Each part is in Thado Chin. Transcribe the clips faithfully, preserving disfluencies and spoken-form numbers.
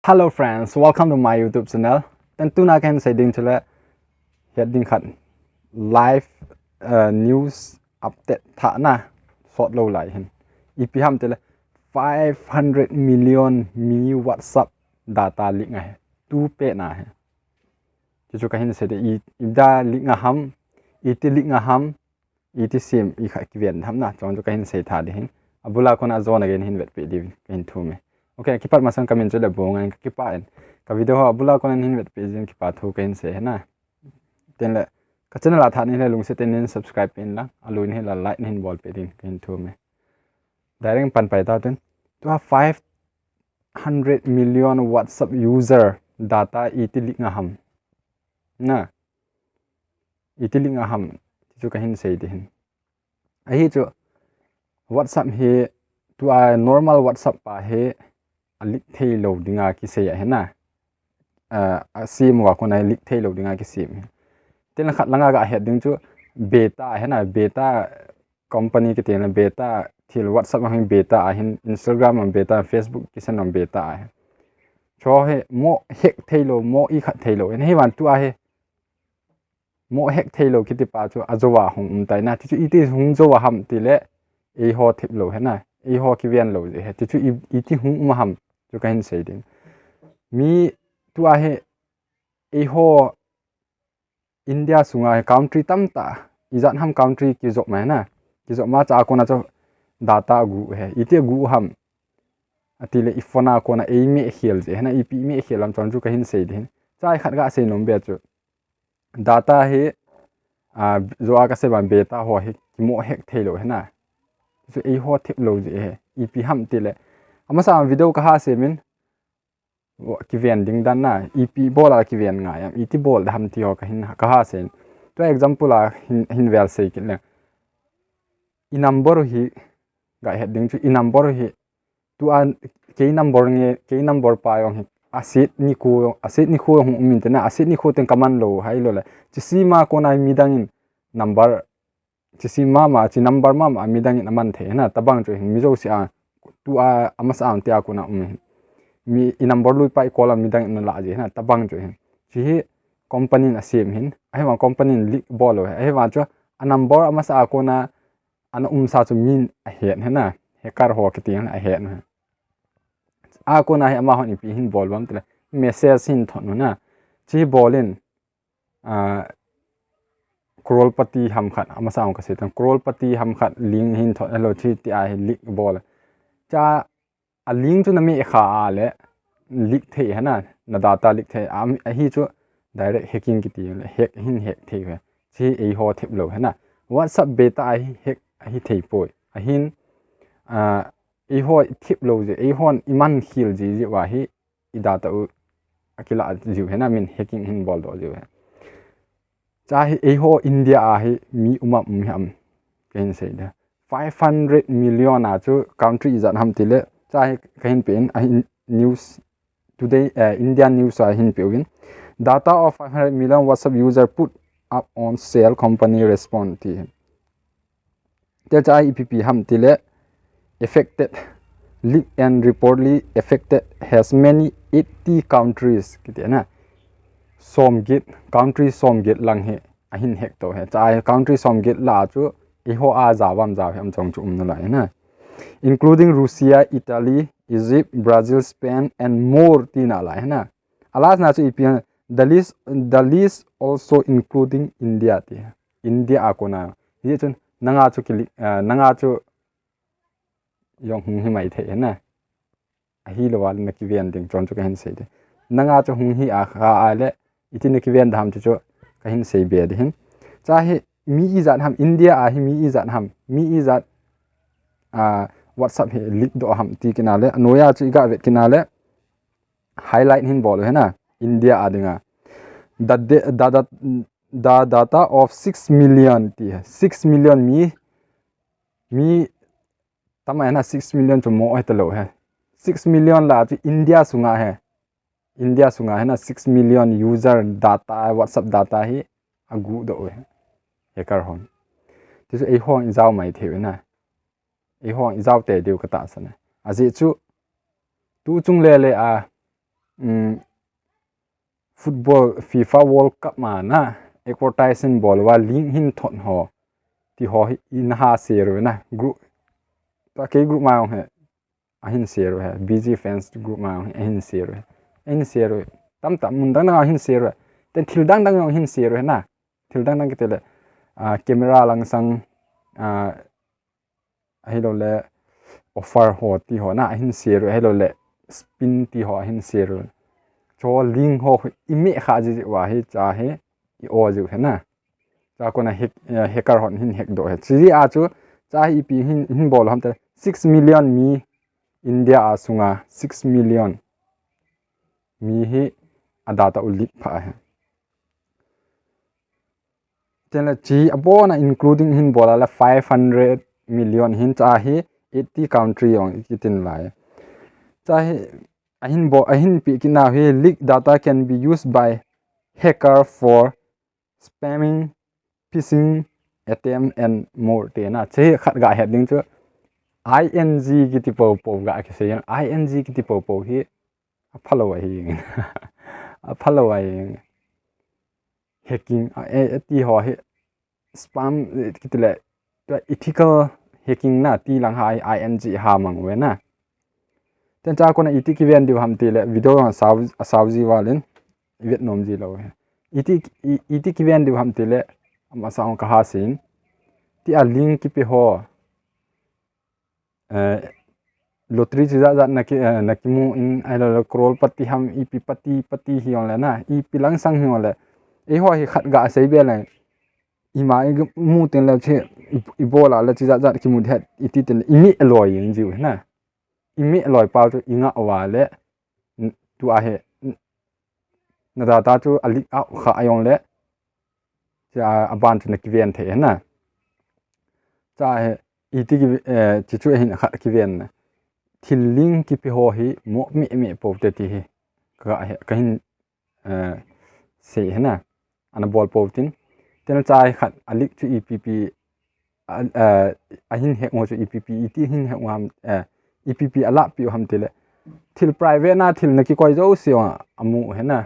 Hello friends, welcome to my YouTube channel. Ten tuna kahin sei ding chu le, het ding khat, live, uh, news update thah na sot lou lai hin. Ipi ham tile five hundred million mi WhatsApp data leak ahi. Tu pet na ahi. Chuchu kahin sei ding, i, ida leak aham, iti leak aham, iti sem, i kha kiven ham na, chong chu kahin sei tha ding hin. Abula kona ajon again hin vetpeh diuvin kahin thum e. Okay, kipat masang kamin chu Lebong ahin, kakipah in. Ka video ho abula kona hin vetpeh jeh in kipa thu kahin sei ahi na. Tengle, ka channel a thah nahi le lungset in subscribe peh in lang, alui nahi le like nahin bolpeh ding kahin thum e. Direct pan pai tau ten. Tua five hundred million WhatsApp user data iti leak aham. Na. Iti leak aham. Chuchu kahin sei ding hin. Ahi chu WhatsApp hi tua normal WhatsApp pa hi a leak thei lou dinga kisei ahi na. A, asem uva kona leak thei lou dinga kisem ahi. Tengle khat langa ga het ding chu beta ahi na, beta company kiti le beta thil WhatsApp a hin beta ahin, Instagram a beta, Facebook kisan a beta ahi. Chu hi mo hack thei lou, mo i khat thei lou. Hivan tua hi mo hack thei lou kiti pa chu ajouva hung um tai na. Chuchu iti hung jou aham tile eiho thip lou ahi na. Eiho kiven lou jeh ahi. Chuchu i, iti hung um aham chu kahin sei ding. Mi tua hi eiho India sunga hi country tamtah, ijat ham country kijop ma ahi na. Kijop ma chu a kona chu data agu ahi. Iti agu ham. Atile i phone a kona eimeh khel jeh ahi na, ipi meh khel ham chong chu kahin sei ding hin. Chai khat ga sei nom be chu. Data hi, a, jo a kasei ban beta ho hi kimo hack thei lou ahi na. Chu eiho thip lou jeh ahi. Ipi ham tile. Amasa video kaha sem in, kiven ding dan na, ipi bol a kiven ngai am, iti bol da ham ti ho kahin, kaha sem. Tua example a hin, hin vel sei kit le. I number hi ga het ding chu, i number hi tua kei number nge, kei number pa jong hi asit nikho, asit nikho jong um inte na, asit nikho teng kaman lou hai lou le. Chuche ma kona midang in number, chuche mama, chuche number mama midang in aman thei ahi na, tabang chu hin mi jouse a, tua amasa a tia kona um hin. Mi i number lui pa i call a midang in ana la jeh ahi na, tabang chu hin. Chuche hi company in asem ahin, ahivang company in leak bol lou ahi, ahivang chu a number amasa a kona ana umsa chu min ahet ahi na, hacker ho kiti ahet ahi. A kona hi amahon ipi hin bol uvem tile, message hin thot u na. Chuche bol in, a, crorepati ham khat, amasa a kasei tan, crorepati ham khat link hin thot, hello, chuti a hi leak bol. Chuche a link chu na meh kha a le, leak thei ahi na, na data leak thei, am, ahi chu direct hacking kiti le, hack hin hack thei ahi. Chuche eiho thip lou ahi na. WhatsApp beta a hi hack ahi thei poi. Ahin, a, eiho thip lou jeh, eihon iman khel jeh jeh uva hi, i data u akila jiu ahi na, min hacking hin bol doh jiu ahi. Chuche hi eiho India a hi mi um am um ham kahin sei ding. Five hundred million a chu country ijat ham tile, chuche hi kahin pe in, a hin news today, eh, India news a hin pe uvin. Data of five hundred million WhatsApp user put up on sale, company respond ti. Te chuche ipi ipi ham tile, affected, leak and reportedly affected has many eighty countries kiti ahi na. Som get, country som get lang hi ahin hack to ahi. Chuche country som get lah a chu eiho a ja uvam ja u hi am chong chu um nalai ahi na. Including Russia, Italy, Egypt, Brazil, Spain and more ti nalai ahi na. A last na chu ipi ham, the list, the list also including India ti. India a kona. Hijeh chun nanga chu kili, eh, nanga chu jong hung hi mai thei ahi na. Ahilou a le na kiven ding chong chu kahin sei ding. Nanga chu hung hi a kha a le, iti na kiven da ham chu chu kahin sei be ding hin. Chuche hi mi ijat ham, India a hi mi ijat ham, mi ijat, a, WhatsApp hi leak doh ham ti kit na le, anoiya chu i ga vet kit na le, highlight hin bol u ahi na, India a dinga. The, the, the, the, the data of six million ti ahi. Six million mi, mi tam ahi na, six million chu mo ahi talou ahi. Six million lah chu India sunga ahi. India sunga ahi na, six million user data, WhatsApp data hi agu doh u ahi. Hacker hon. Chuche chu eihon ijao mai thei u ahi na. Eihon ijao tei diu katahsan ahi. Ajeh chu, tu chung le le a, um, football FIFA World Cup ma na advertising bol uva link hin thot ho ti ho hi in ha share uve na group, ta kei group ma jong hi ahin share uve, B G fans group ma jong hi ahin share uve, ahin share uve, tam tam mun dang dang ahin share uve, ten thil dang dang jong hin share uve na, thil dang dang kiti le, ah, camera lang sang, ah, ahilou le offer ho ti ho na ahin share uve, ahilou le spin ti ho ahin share uve. Cho link ho i meh kha ji ji uva hi cha hi i o ji uve na. Cha kona hack, eh, hacker hon hin hack doh uve. Chi ji a chu cha hi ipi hin, hin bol ham te six million mi India a sunga six million mi hi a data u leak pha uve. Chule chi abona including hin bol a le five hundred million hin cha hi eighty country jong kitin lai. Cha hi ahin bol, ahin pe kit nau hi leak data can be used by hacker for spamming, phishing attempt and more ti na. Chi khat ga het ding chu I N G kiti po po ga kisei, I N G kiti po po hi aphalou ahi. Aphalou ahi. Hacking, a, e, e, ti ho hi spam, e, kiti le, tua ethical hacking na ti lang ha I N G ha mang uve na. Ten cha kona iti kiven diu ham ti le video a sao, a sao ji valin i vet nom ji lou uve. Iti, i, iti kiven diu ham ti le ama sao ka ha sin. Ti a link kipe ho. Eh, lottery chi jat jat na ki, eh, na kimu in, ahilou le crore pati ham, ipi pati, pati hi jong le na, ipi lang sang hi jong le. Eiho hi khat ga sei be le. Ima i mu tin le chi, i, i bol a le chi jat jat kimu het, iti tin le, i meh loi jeng jiu na. I meh loi pau chu i ngah uva le, n-, tua hi, n-, na data chu a leak out kha a jong le, cha a ban chu na kiven thei na. Cha hi, iti ki, eh, chi chu ahin kha kiven na. Thil link kipe ho hi mo meh meh po te ti hi. Ka he, ka hin, eh, sei hi na. Ana bol po tin. Ten cha hi khat a leak chu ipi pi, a, eh, ahin hack ngo chu ipi pi, iti hin hack ngo ham, eh, ipi pi a lah pi u ham ti le. Thil private na thil na kikoi jouse jong amu hi na.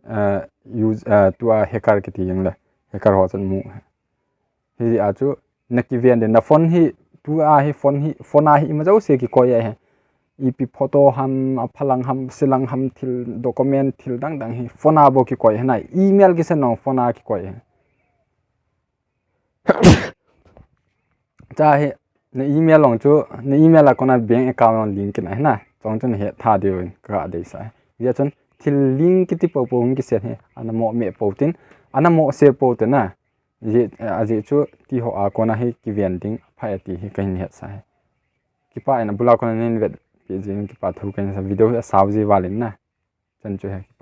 Eh, use, eh, tua hacker kiti jeng le. Hacker ho chun mu. Hi a chu na kiven de na phone hi, tua hi phone hi, phone a hi ima jouse kikoi ahi. Ipi photo ham, aphalang ham, silang ham, thil document, thil dang dang hi phone a bou kikoi hi na. Email kisend jong phone a kikoi hi. Cha hi, na email jong chu, na email a kona bank account jong link kina hi na. Chong chu na het tha diu in ka deisah. Hijeh chun thil link kiti po po hung kisend hi, ana mo meh po tin, ana mo se po te na. Ji, eh, ajeh chu ti ho a kona hi kiven ding pha e ti hi ka hin hetsah hi. Kipa in abul a kona nin vet pi jing kipa thu ka hin sa video hi a sao ji valin na. Chan chu hi kipa.